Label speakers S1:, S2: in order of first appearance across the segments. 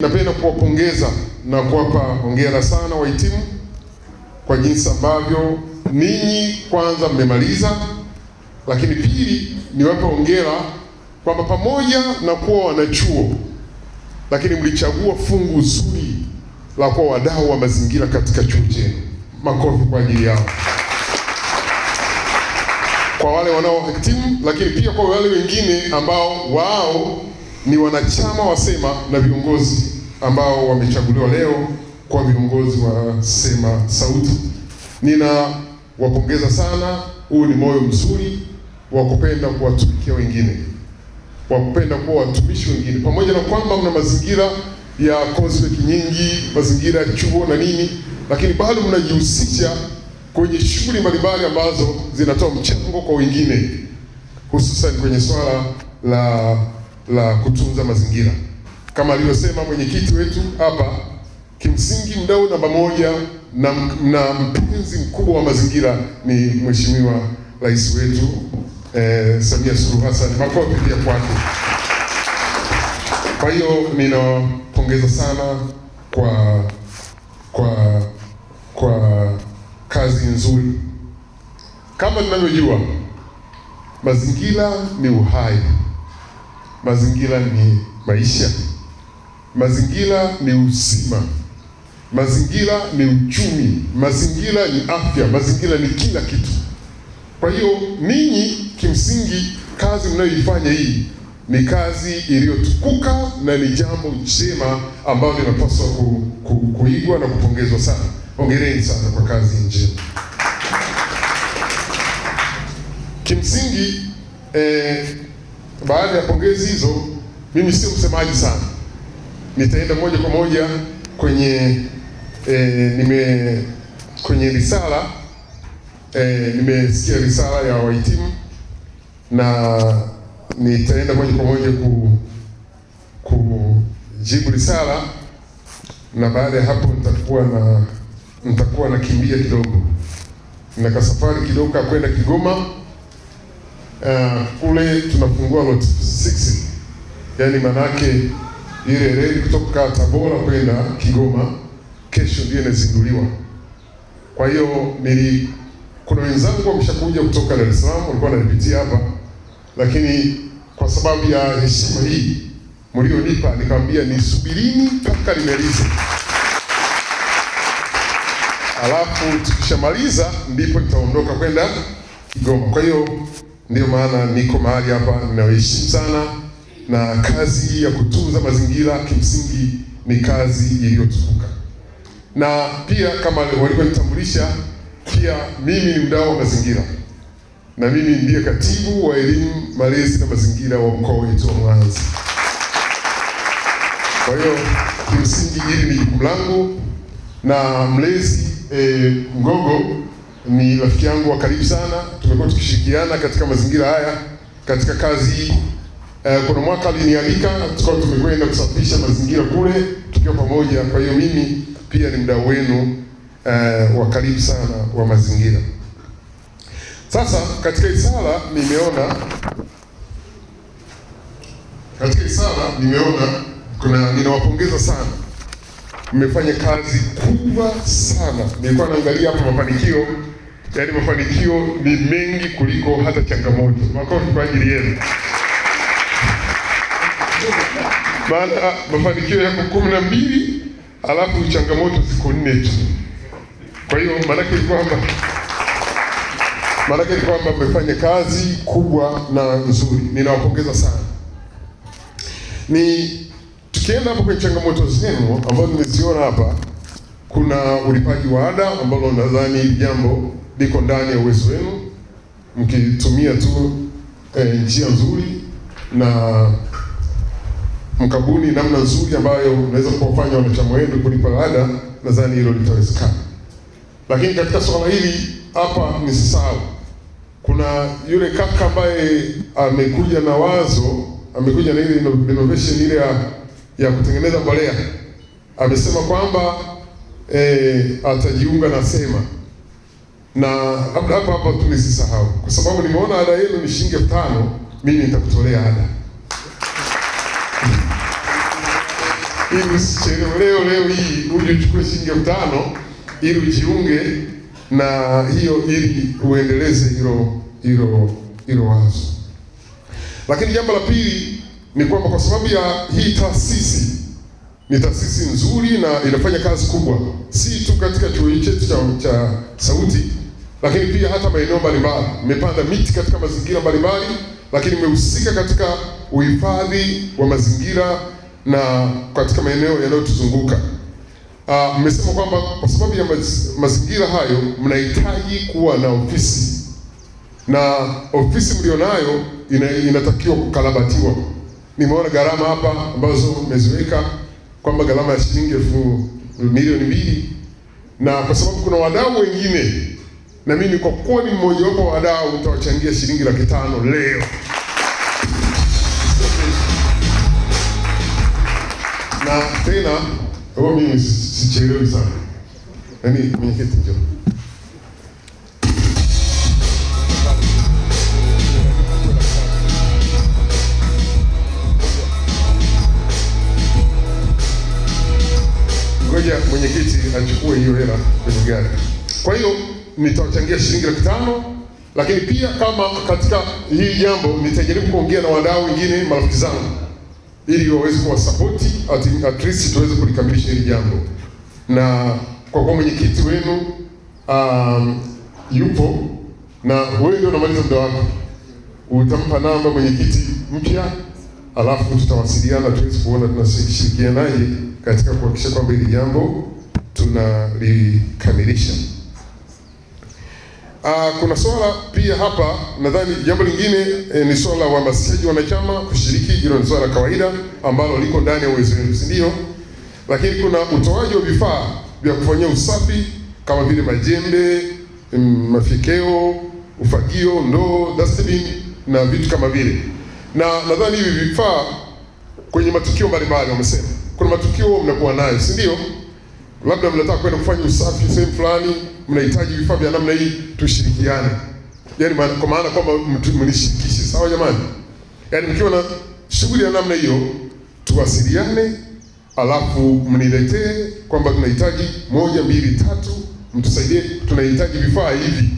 S1: Napenda kuwapongeza na kuwapa hongera sana wahitimu kwa jinsi ambavyo ninyi kwanza mmemaliza, lakini pili niwape hongera kwamba pamoja na kuwa wanachuo, lakini mlichagua fungu zuri la kuwa wadau wa mazingira katika chuo chenu. Makofi kwa ajili yao, kwa wale wanaohitimu, lakini pia kwa wale wengine ambao wao ni wanachama wa SEMA na viongozi ambao wamechaguliwa leo kwa viongozi wa SEMA Sauti. Ninawapongeza sana. Huu ni moyo mzuri wa kupenda kuwatumikia wengine, wa kupenda kuwa watumishi wengine, pamoja na kwamba mna mazingira ya coursework nyingi, mazingira ya chuo na nini, lakini bado mnajihusisha kwenye shughuli mbalimbali ambazo zinatoa mchango kwa wengine, hususan kwenye swala la kutunza mazingira. Kama alivyosema mwenyekiti wetu hapa, kimsingi mdau namba moja na mpenzi mkubwa wa mazingira ni Mheshimiwa Rais wetu Samia Suluhu Hassan. Makofi pia kwake. Kwa hiyo ninawapongeza sana kwa kazi nzuri. Kama tunavyojua, mazingira ni uhai, mazingira ni maisha, mazingira ni uzima, mazingira ni uchumi, mazingira ni afya, mazingira ni kila kitu. Kwa hiyo ninyi kimsingi kazi mnayoifanya hii ni kazi iliyotukuka na ni jambo jema ambalo linapaswa kuigwa na kupongezwa sana. Hongereni sana kwa kazi njema. Kimsingi baada ya pongezi hizo, mimi sio msemaji sana, nitaenda moja kwa moja kwenye kwenye risala. Nimesikia risala ya wahitimu na nitaenda moja kwa moja kujibu risala, na baada ya hapo nitakuwa nakimbia kidogo na kasafari kidogo kwenda Kigoma. Kule tunafungua lot 6, yani manake ile reli kutoka Tabora kwenda Kigoma kesho ndio inazinduliwa. Kwa hiyo kuna wenzangu wameshakuja kutoka Dar es Salaam, walikuwa wananipitia hapa, lakini kwa sababu ya heshima hii mlionipa nikamwambia nisubirini mpaka nimalize, alafu tukishamaliza ndipo nitaondoka kwenda Kigoma. Kwa hiyo ndio maana niko mahali hapa, ninaheshimu sana, na kazi ya kutunza mazingira kimsingi ni kazi iliyotukuka. Na pia kama walivyonitambulisha, pia mimi ni mdau wa mazingira na mimi ndiye katibu wa elimu, malezi na mazingira wa mkoa wetu wa Mwanza. Kwa hiyo kimsingi hili ni jukumu langu, na mlezi Mgogo ni rafiki yangu wa karibu sana, tumekuwa tukishirikiana katika mazingira haya katika kazi hii. Kuna mwaka alinialika, tukawa tumekwenda kusafisha mazingira kule tukiwa pamoja. Kwa hiyo mimi pia ni mdau wenu wa karibu sana wa mazingira. Sasa katika risala nimeona kuna, ninawapongeza sana, mmefanya kazi kubwa sana. Nilikuwa naangalia hapa mafanikio, yaani mafanikio ni mengi kuliko hata changamoto. Makofi kwa ajili yenu. Maana mafanikio yako 12 alafu changamoto ziko 4 tu. Kwa hiyo maanake ni kwamba mmefanya kazi kubwa na nzuri. Ninawapongeza sana. Ni tukienda hapo kwenye changamoto zenu ambazo nimeziona hapa, kuna ulipaji wa ada ambalo nadhani hili jambo liko ndani ya uwezo wenu, mkitumia tu njia nzuri na mkabuni namna nzuri ambayo unaweza kuwafanya wanachama wenu kulipa ada, nadhani hilo litawezekana. Lakini katika swala hili hapa nisisahau, kuna yule kaka ambaye amekuja na wazo, amekuja na ile innovation ile ya kutengeneza mbolea. Amesema kwamba atajiunga na SEMA, na labda hapa hapa tu nisisahau, kwa sababu nimeona ada yenu ni shilingi 5,000, mimi nitakutolea ada. Ili usichelewe leo leo hii uje uchukue shilingi 5,000 ili ujiunge na hiyo ili uendeleze hilo wazo. Lakini jambo la pili ni kwamba kwa sababu ya hii taasisi ni taasisi nzuri na inafanya kazi kubwa, si tu katika chuo chetu cha Sauti, lakini pia hata maeneo mbalimbali. Imepanda miti katika mazingira mbalimbali, lakini imehusika katika uhifadhi wa mazingira na katika maeneo yanayotuzunguka. Mmesema kwamba kwa sababu ya mazingira hayo mnahitaji kuwa na ofisi, na ofisi mlionayo inatakiwa kukarabatiwa. Nimeona gharama hapa ambazo mmeziweka kwamba gharama ya shilingi 2,000,000, na kwa sababu kuna wadau wengine, na mimi kwa kuwa ni mmoja wapo wa wadau nitawachangia shilingi 500,000 leo. Na tena huwa mimi sichelewi sana. Yaani mwenyekiti njoo. Ngoja mwenyekiti achukue hiyo hela kwenye gari. Kwa hiyo nitawachangia shilingi 500,000, lakini pia kama katika hii jambo nitajaribu kuongea na wadau wengine, marafiki zangu, ili waweze kuwasupport at least tuweze kulikamilisha hili jambo. Na kwa kuwa mwenyekiti wenu yupo na wewe ndio unamaliza muda wako, utampa namba mwenyekiti mpya, alafu tutawasiliana tuweze kuona tunashirikianaje katika kuhakikisha kwamba hili jambo tunalikamilisha. Kuna swala pia hapa, nadhani jambo lingine ni swala la uhamasishaji wanachama kushiriki. Hilo ni swala la kawaida ambalo liko ndani ya uwezo wenu, si ndio? Lakini kuna utoaji wa vifaa vya kufanyia usafi kama vile majembe, mafyekeo, ufagio, ndoo, dustbin na vitu kama vile. Na nadhani hivi vifaa kwenye matukio mbalimbali, wamesema kuna matukio mnakuwa nayo, si ndio? Labda mnataka kwenda kufanya usafi sehemu fulani, mnahitaji vifaa vya namna hii, tushirikiane. Yaani kwa maana kwamba mnishirikishe, sawa jamani? Yaani mkiwa na shughuli ya namna hiyo tuwasiliane, alafu mniletee kwamba tunahitaji 1 2 3, mtusaidie, tunahitaji vifaa hivi,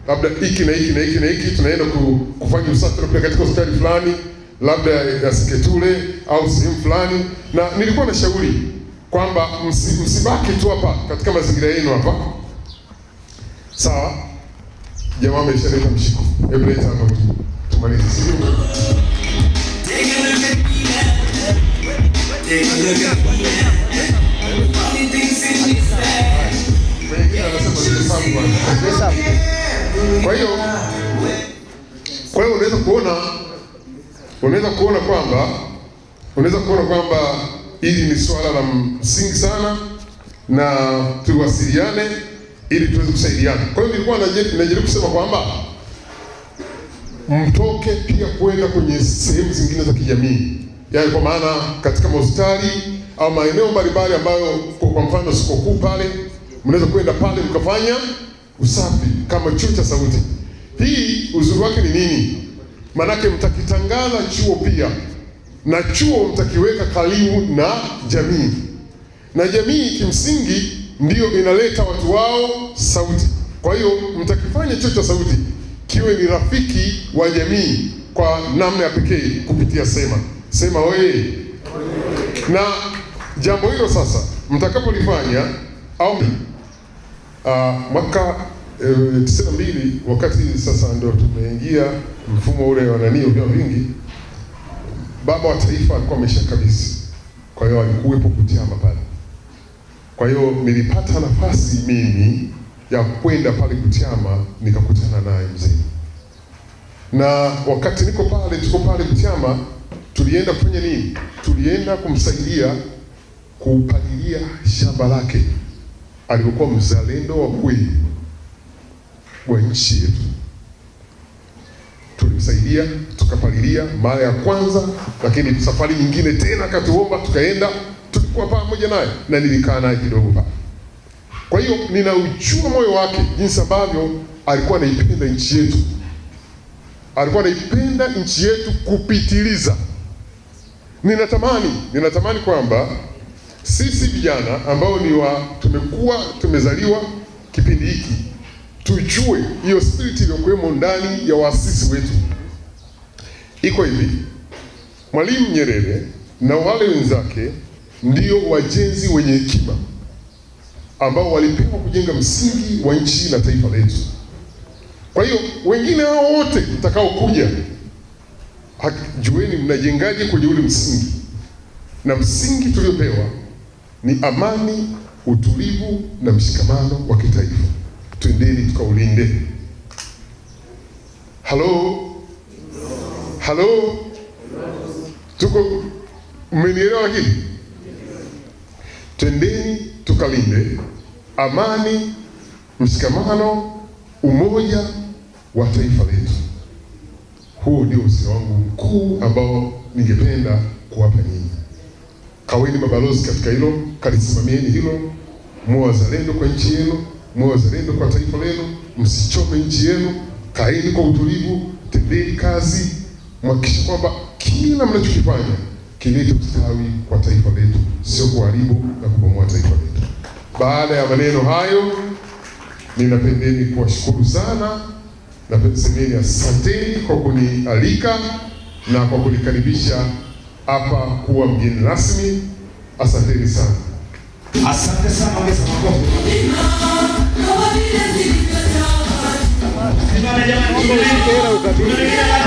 S1: labda hiki na hiki na hiki na hiki, tunaenda kufanya usafi labda katika hospitali fulani, labda ya Seketule au sehemu fulani. Na nilikuwa na shauri kwamba msibaki tu hapa katika mazingira yenu hapa. Sawa? Jamaa ameshaleta mshiko. Hebu leta hapa tumalize.
S2: Take a look at me now. Take a look at me now. Funny things in this bag.
S1: Mwingine anasema zihesabu bwana. Kwa hiyo unaweza kuona kwamba hili ni swala la msingi sana, na tuwasiliane ili tuweze kusaidiana. Kwa hiyo nilikuwa najaribu kusema kwamba mtoke pia kwenda kwenye sehemu zingine za kijamii, yaani kwa maana katika mahospitali au maeneo mbalimbali ambayo kwa mfano sikukuu pale mnaweza kwenda pale mkafanya usafi kama chuo cha Sauti. Hii uzuri wake ni nini? Manake mtakitangaza chuo pia, na chuo mtakiweka karibu na jamii, na jamii kimsingi ndio inaleta watu wao Sauti. Kwa hiyo mtakifanya chuo cha Sauti kiwe ni rafiki wa jamii kwa namna ya pekee kupitia Sema. Sema wewe. Na jambo hilo sasa mtakapolifanya au mwaka 92 wakati sasa ndio tumeingia mfumo ule wa nani vyama vingi, baba wa taifa alikuwa ameshakabidhi. Kwa hiyo alikuwepo Butiama pale. Kwa hiyo nilipata nafasi mimi ya kwenda pale Butiama nikakutana naye mzee. Na wakati niko pale, tuko pale Butiama, tulienda kufanya nini? Tulienda kumsaidia kupalilia shamba lake. Alikuwa mzalendo wa kweli wa nchi yetu. Tulimsaidia tukapalilia mara ya kwanza, lakini safari nyingine tena akatuomba tukaenda, tulikuwa pamoja naye na nilikaa naye kidogo pale. Kwa hiyo ninauchua moyo wake jinsi ambavyo alikuwa anaipenda nchi yetu. Alikuwa anaipenda nchi yetu kupitiliza. Ninatamani kwamba Sisi vijana ambao ni wa tumekuwa tumezaliwa kipindi hiki, tujue hiyo spirit iliyokuwemo ndani ya waasisi wetu iko hivi. Mwalimu Nyerere na wale wenzake ndio wajenzi wenye hekima ambao walipewa kujenga msingi wa nchi na taifa letu. Kwa hiyo wengine hao wote mtakaokuja, jueni mnajengaje kwenye ule msingi, na msingi tuliopewa ni amani, utulivu na mshikamano wa kitaifa. Twendeni tukaulinde. Halo, halo, tuko, mmenielewa? Lakini twendeni tukalinde amani, mshikamano, umoja wa taifa letu. Huo ndio usia wangu mkuu ambao ningependa kuwapa nyinyi. Kaweni mabalozi katika hilo, kalisimamieni hilo, muwe wazalendo kwa nchi yenu, muwe wazalendo kwa taifa lenu, msichome nchi yenu, kaeni kwa utulivu, tendeni kazi, mhakikishe kwamba kila mnachokifanya kilete ustawi kwa taifa letu, sio kuharibu na kubomoa taifa letu. Baada ya maneno hayo, ninapendeni kuwashukuru sana na semeni asanteni kwa kunialika na kwa kunikaribisha hapa kuwa mgeni rasmi. Asanteni sana.
S2: Asante sana, ongeza makofi. Simame jamani, tunaendelea.